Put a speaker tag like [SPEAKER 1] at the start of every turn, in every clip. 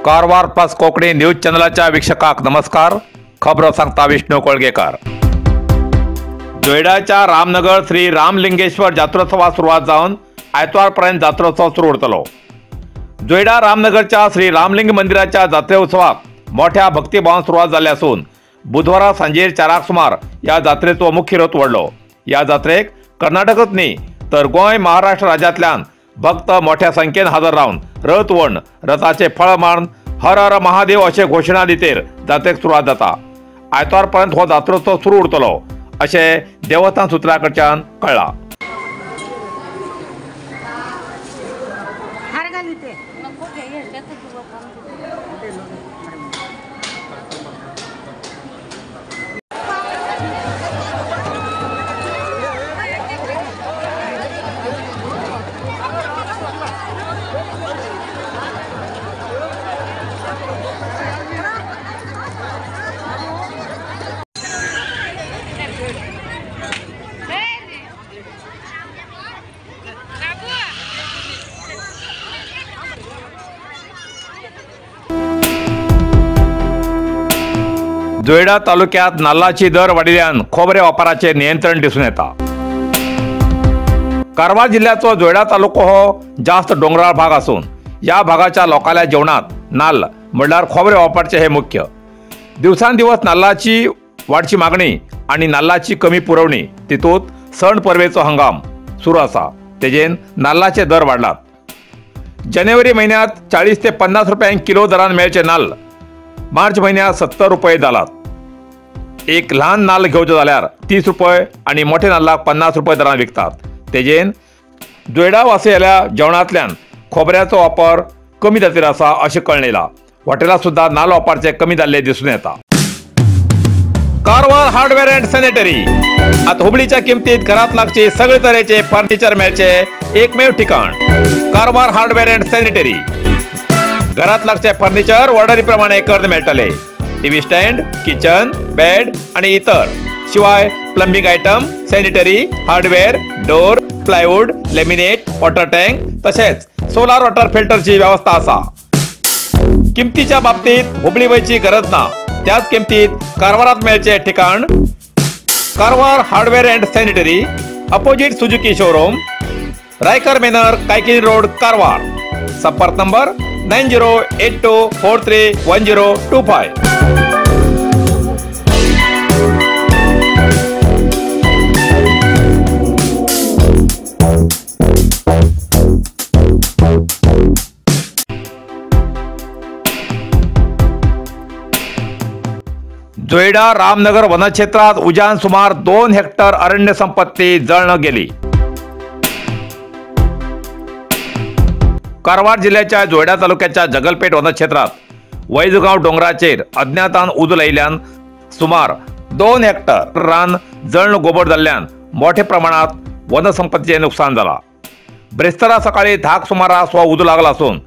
[SPEAKER 1] Karwar plus Konkani news चॅनलाच्या वीक्षकांक नमस्कार। खबरो सांगता विष्णू कोळगेकर। जोयडाच्या रामनगर श्री रामलिंगेश्वर जात्रोत्सवाक सुरवात जावन आयतवार पर्यंत जात्रोत्सव सुरू उरतलो। जोयडा रामनगरच्या श्री रामलिंग मंदिराच्या जात्रोत्सवाक मोठ्या भक्तिभावान सुरवात जाल्ली आसून बुधवारा सांजेर 4 सुमार ह्या जात्रेचो मुख्य रथ वडलो। ह्या जात्रेक कर्नाटकच न्ही तर गोंय महाराष्ट्र राज्यांतल्यान भक्त मोठ्या संख्येन हजर रावन रथ वण रथाचे फळ मारून हर हर महादेव अशे घोषणा दितेर जात्रेक सुरवात जाता। आयतवार पर्यंत हो जात्रोत्सव सुरू उरतलो अशें देवस्थान सुत्रां कडच्यान कळ्ळां। जोयडा तालुक्यात नाल्लाची दर वाडिल्ल्यान खोबरे वापराचे नियंत्रण दिसून येता। कारवार जिल्ह्याचो जोयडा तालुको हो जास्त डोंगराळ भाग आसून ह्या भागाच्या लोकांल्या जेवणात नाल्ल म्हणल्यार खोबरे वापरचे हे मुख्य। दिवसांदिवस नाल्लाची वाडची मागणी आनी नाल्लाची कमी पुरवणी तितूंत सण परबेचो हंगाम सुरू आसा, तेजेन नाल्लाचे दर वाडलात। जानेवारी म्हयन्यांत 40 ते 50 रुपयांक किलो दरान मेळचे नाल्ल मार्च म्हयन्यात 70 रुपये जालात। एक ल्हान नाल्ल घेवचो जाल्यार 30 रुपये आनी मोठे नाल्लाक 50 रुपये दरान विकतात। तेजेन जोयडा वासियाल्या जेवणांतल्यान खोबऱ्याचो वापर कमी जातीर आसा अशें कळ्ळें येयलां। हॉटेलांत सुद्दां नाल्ल वापरचे कमी जाल्ले दिसून येता। कारवार हार्डवेअर अँड सॅनिटरी आतां हुबळीच्या किमतीत घरात लागचे सगळे तरेचे फर्निचर मेळचे एकमेव ठिकाण कारवार हार्डवेअर अँड सॅनिटरी। घरात लागचे फर्निचर ऑर्डरी प्रमाणे करून मेळटले। टीव्ही स्टँड, किचन, बेड आणि इतर शिवाय plumbing item, sanitary, hardware, door, plywood, laminate, water tank तसेच सोलार वॉटर फिल्टरची व्यवस्था आसा। किमतीच्या बाबतीत हुबळी वयची गरज ना, त्याच किमतीत कारवारात मेळचे ठिकाण Karwar hardware and sanitary, opposite Suzuki showroom, Raikar manor, Kaikini road, Karwar. संपर्क नंबर 9082431025। जोयडा रामनगर वनक्षेत्रात उज्यान सुमार 2 हेक्टर अरण्य संपत्ती जळण गेली। कारवार जिल्ह्याच्या जोयडा तालुक्याच्या जगलपेठ वनक्षेत्रात वैजगाव डोंगराचेर अज्ञातान उजो लायिल्ल्यान सुमार 2 हेक्टर रान जळण गोबर जाल्ल्यान मोठ्या प्रमाणात वनसंपत्तीचें नुकसान जालां। ब्रेस्तारा सकाळी 10 सुमारास हो उजो लागला असून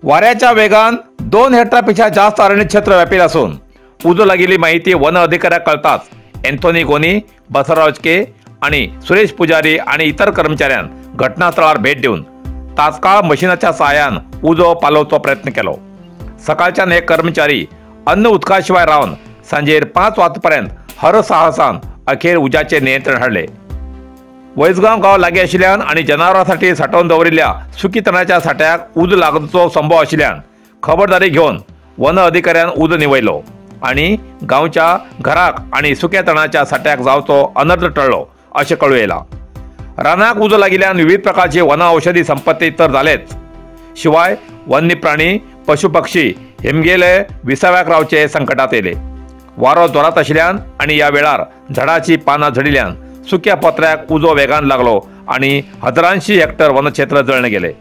[SPEAKER 1] वाऱ्याच्या वेगान 2 हेक्टरापेक्षा जास्त अरण्य क्षेत्र व्यापिल असून उजो लागिल्ली माहिती वन अधिकाऱ्याक कळताच एंथोनी गोनी, बसवराज के आणि सुरेश पुजारी आणि इतर कर्मचाऱ्यां घटनास्थळार भेट दिवन तात्काळ मशिनाच्या सहाय्यान उजो पालोवचो प्रयत्न केलो। सकाळच्यान हे कर्मचारी अन्न उदकाशिवाय रावन सांजेर 5 वाजपर्यंत हरसाहसान अखेर उज्याचे नियंत्रण हाडले। वैजगांव गांव लागीं आशिल्ल्यान आनी जनावरांसाठी सांठोवन दवरिल्ल्या सुकी तणाच्या साठ्याक उजो लागचो संभव आशिल्ल्यान खबरदारी घेवन वन अधिकाऱ्यान उजो निवयलो आनी गांवच्या घराक आनी सुक्या तणाच्या साठ्याक जावचो अनर्थ टळ्ळो अशें कळूं येयलां। रानाक उजो लागिल्ल्यान विविध प्रकारची वन औषधी संपत्ती तर जालेच, शिवाय वन्य प्राणी, पशु पक्षी हेमगेले विसाव्याक रावचे संकटात येयले। वारो जोरात आशिल्ल्यान आनी ह्या वेळार झाडाची पानां झडिल्ल्यान सुक्या पत्र्याक उजो वेगान लागलो आनी हजारांशी हेक्टर वनक्षेत्र जळण गेले।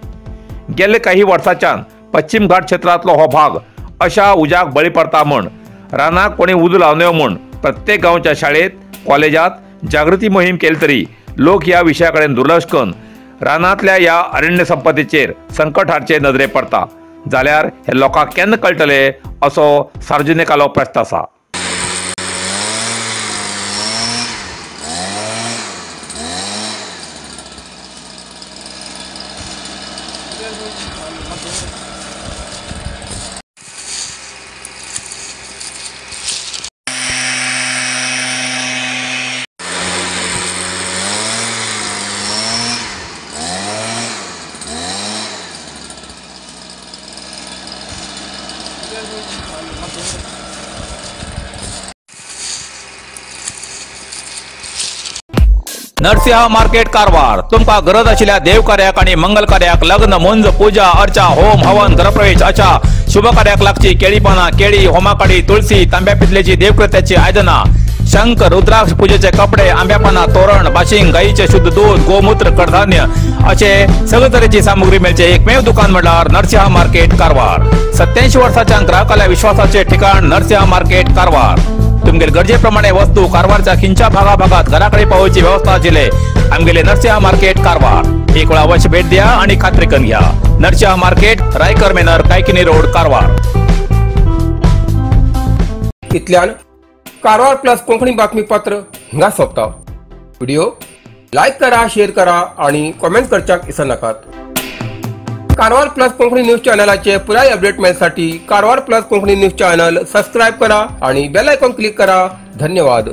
[SPEAKER 1] गेल्ले काही वर्सांच्यान पश्चिम घाट क्षेत्रांतलो हो भाग अशा उज्याक बळी पडता म्हूण रानाक कोणी उजो लावनयो म्हूण प्रत्येक गांवच्या शाळेत, कॉलेजात जागृती मोहीम केली तरी लोक ह्या विशया कडेन दुर्लक्ष करून रानांतल्या ह्या अरण्य संपत्तीचेर संकट हाडचे नदरे पडता। जाल्यार हे लोकांक केन्ना कळटले असो सार्वजनिकालो प्रश्न आसा. नरसिंहा मार्केट कारवार तुमकां गरज आशिल्ल्या देवकार्याक आनी मंगल कार्याक लग्न, मुंज, पूजा अर्चा, होम हवन, घरप्रवेश अशा शुभ कार्याक लागची केळी पानां, केळी, होमाकाडी, तुळसी, तांब्या पितलेची देवकृत्याची आयदनां, शंख, रुद्राक्ष, पूजेचे कपडे, आंब्या पानां, तोरण, बाशिंग, गायीचे शुद्ध दूध, गोमूत्र, कडधान्य असे सगळे तरेची सामुग्री मेळचे एकमेव दुकान म्हळ्यार नरसिंहा मार्केट कारवार. 87 वर्साच्या ग्राहकाल्या विश्वासाचे ठिकाण नरसिंहा मार्केट कारवार. तुमगेले गरजे प्रमाणे वस्तू कारवारच्या खिंच्या भागा भागात घराकडे पावोवची व्यवस्था आशिल्ले आमगेले नरसिंहा मार्केट कारवार. एक वेळा अवश्य भेट द्या आणि खात्री करून घ्या. Narasimha market, Raikar manor, Kaikini road, Karwar.
[SPEAKER 2] इतल्यान कारवार प्लस कोंकणी बातमीपत्र हिंगा सोंपता. व्हिडिओ लायक करा, शेअर करा आणि कॉमेंट करच्याक विसरनाकात. कारवार प्लस कोंकणी न्यूज चॅनलाचे पुराय update मेळसाठी Karwar plus Konkani news channel subscribe करा आणि बेल आयकॉन क्लिक करा. धन्यवाद.